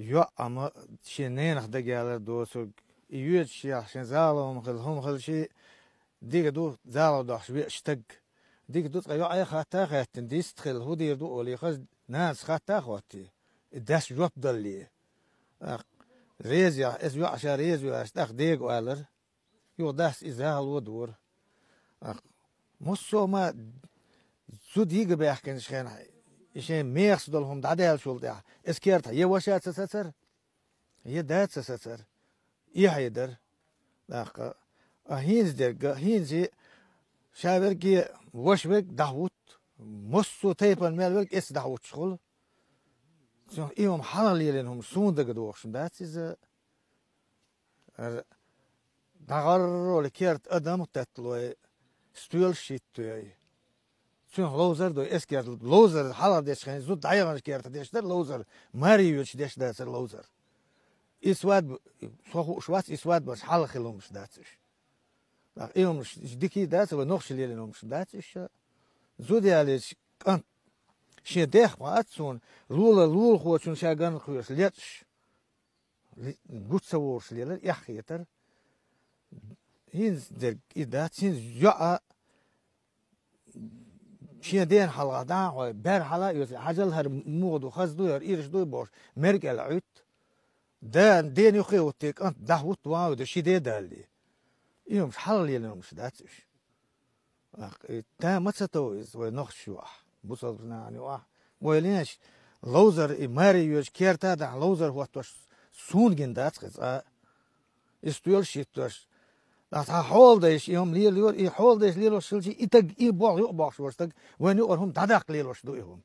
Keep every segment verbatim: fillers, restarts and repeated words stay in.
ЙоӀ ма шен ненах дагаяьлар доцург. И йоьдуш ях шен зала хӀума хила, хӀума хила ши дика ду, зала дохьуш веа стаг. Дика ду, цкъа йоӀе хатта а хаьттина, дист хила, хӀу дийр ду олий, хаза нанас хатта а хоттий. И дас жоп даллий. ТӀаккха реза ях, эс йоӀ ша реза ю аьлча, тӀаккха дега оалар. Юха дас и зала дора. ТӀаккха массо а ма зуда йига баьхкинчу хенахь, и шен мехаш долу хӀума дӀадаьллачул тӀаьхьа, эс керта е ваша ца сацара, е да ца сацара, эхье дара. ТӀаккха а хӀинца дерг а, хӀинца ша верг а, ваша верг а дӀахӀутту, массо а тайпана мел верг а эцца дӀахӀуттуш хуьлу. Цунах и хӀума хьалха лелийна хӀума суна дага догӀуш дац иза. Ара, дӀагӀарроли керта адам а татталой, стоьлаш а хӀиттадой. Цуьнах ловзар а дой, эскер ловзар хьалха дечу хенахь, зуда дӀаяханчу керта деш дара ловзар, маре йоьдуш деш дацара ловзар. И свадьба, со хууш вац, и свадьбаш хьалха хила хӀумаш дац уьш. ТӀаккха и хӀумаш дикий дац, вай нохчий лелийна хӀумаш дац уьш. Зуда ялийча кӀант шен дех бац суна, лула лулахочун ша ган кхоьруш лечкъаш. Ли-, гуч ца вогӀуш лелар, эхь хетар. ХӀинца дерг и дац, хӀинца йоӀа шен дена хьалха дӀа а хьой, бер хьала а оьций, хьажал хӀара муха ду, хаза ду хӀара, ирча ду бохуш, меркӀел Ӏуьтту. Да, дена юххе а хӀуттий, кӀант дӀахӀутту ван а ву, ши де даллий. И хӀумаш хьалха лелийна хӀумаш дац уьш. Ах, и тан ма ца тов иза, вай нохчаш ю ахь, бусалба нахана ю ахь. Вай леш, ловзар и маре йоьдуш керта а дахьа ловзар хӀоттош суна гина дац хеза а. И стоьлаш а хӀиттош. Ах, цхьа хьоладайша и хӀума лелайора, и хьоладайша лелош хилча, и таг, и болх юкъа бохуш волу стаг, вайна юкъара хӀума дӀадаккха лелош ду и хӀума.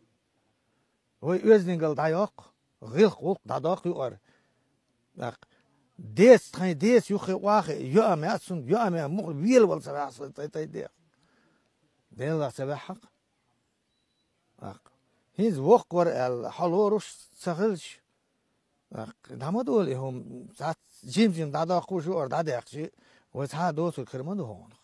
Вай оьздангалла дӀайоккху, гӀиллакх-гӀуллакх дӀадоккху юкъара. ТӀаккха деца, тхайн деца юххе охьахиъна, йоӀа ма яц цунна, йоӀа ма яц, муха велавала ца ваьхьа сан тхайн, тхайн дех. Деллах ца ваьхьакх. ТӀаккха хӀинца воккха вара аьлла, хьо лоруш ца хилча, тӀаккха дӀа ма долу и хӀума, цхьацца жим-жим дӀадоккхуш юкъара дӀадаьккхича, вай цхьа а доцург хир ма ду хьуна.